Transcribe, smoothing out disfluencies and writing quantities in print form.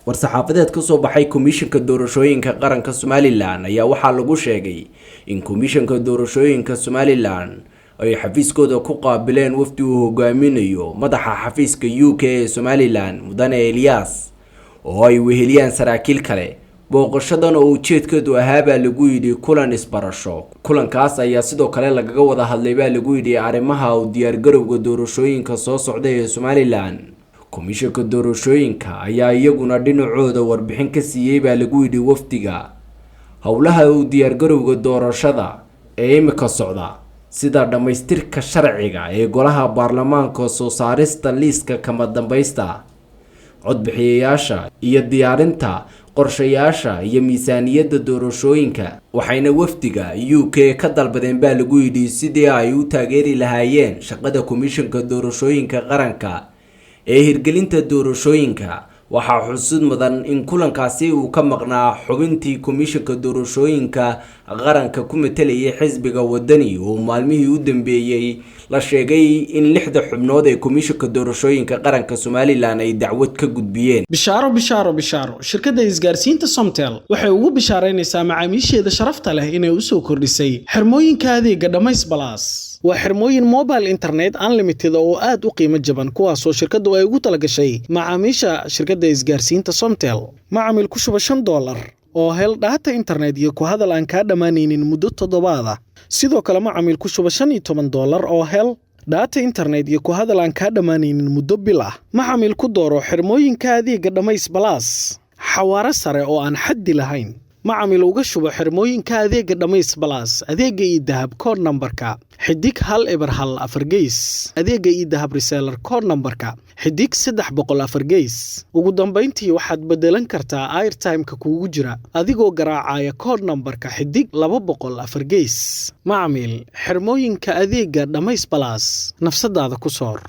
War-saxaafadeed ka soo baxay Komishanka Doorashooyinka Qaranka Somalilan ayaa waxaa lagu sheegay in Komishanka Doorashooyinka Somalilan ay xafiiskooda ku qaabileen wafdi uu hogaaminayo madaxa xafiiska UK ee Somalilan, Mudane Elias, oo ay weheliyaan saraakiil kale. Booqashadan oo ujeedkeedu ahaa, baa lagu yidhi, kulan isbarasho. Kulankaas ayaa sidoo kale lagaga wada hadlay, baa lagu yidhi, arrimaha u diyaargarowga doorashooyinka soo socda ee Somalilan. Komishanka doorashooyinka ayaa iyaguna dhinacooda warbixin ka siiyey, baa lagu yidhi, wafdiga howlaha u diyaargarowga doorashada ee imika socda, sida dhammaystirka sharciga ee golaha baarlamaanka, soo saarista liiska kama dambaysta codbixiyayaasha iyo diyaarinta qorshayaasha iyo miisaaniyadda doorashooyinka. Waxayna wafdiga UK ka dalbadeen, baa lagu yidhi, sidii ay u taageeri lahaayeen shaqada Komishanka Doorashooyinka Qaranka ee hirgelinta doorashooyinka. Waxaa xusud mudan in kulankaasi uu ka maqnaa xubintii Komishanka Doorashooyinka Qaranka ku matalayay xisbiga Wadani, oo maalmihii u dambeeyey la sheegay in lixda xubnood ee Komishanka Doorashooyinka Qaranka Somalilan ay dacwad ka gudbiyeen. Bishaaro, bishaaro, bishaaro! Shirkadda isgaarsiinta Somtel waxay ugu bishaaraynaysaa macaamiisheeda sharafta leh inay u soo kordhisay xirmooyinka adeega Dhammays Plus. Waa xirmooyin mobile internet unlimited oo aad u qiimo jaban, kuwaasoo shirkaddu ay ugu talagashay macaamiisha shirkadda isgaarsiinta Somtel. Macamil, ku shuba $5 oo hel data internet iyo ku hadal aan kaa dhammaanaynin muddo toddobaada. Sidoo kale, macamil, ku shuba $15 oo hel data internet iyo ku hadal aan kaa dhammaanaynin muddo bil ah. Macamil, ku dooro xirmooyinka adeega Dhammays Plus, xawaare sare oo aan xaddi lahayn. Macamil, uga shubo xirmooyinka adeega Dhammays Plus adeega eDahab code nambarka *1014#, adeega eDahab reseller code nambarka *304#. Ugu dambayntii, waxaad beddelan kartaa airtime-ka kuugu jira adigoo garaacaya code nambarka *204#. Macamil, xirmooyinka adeega Dhammays Plus nafsadaada ku soor.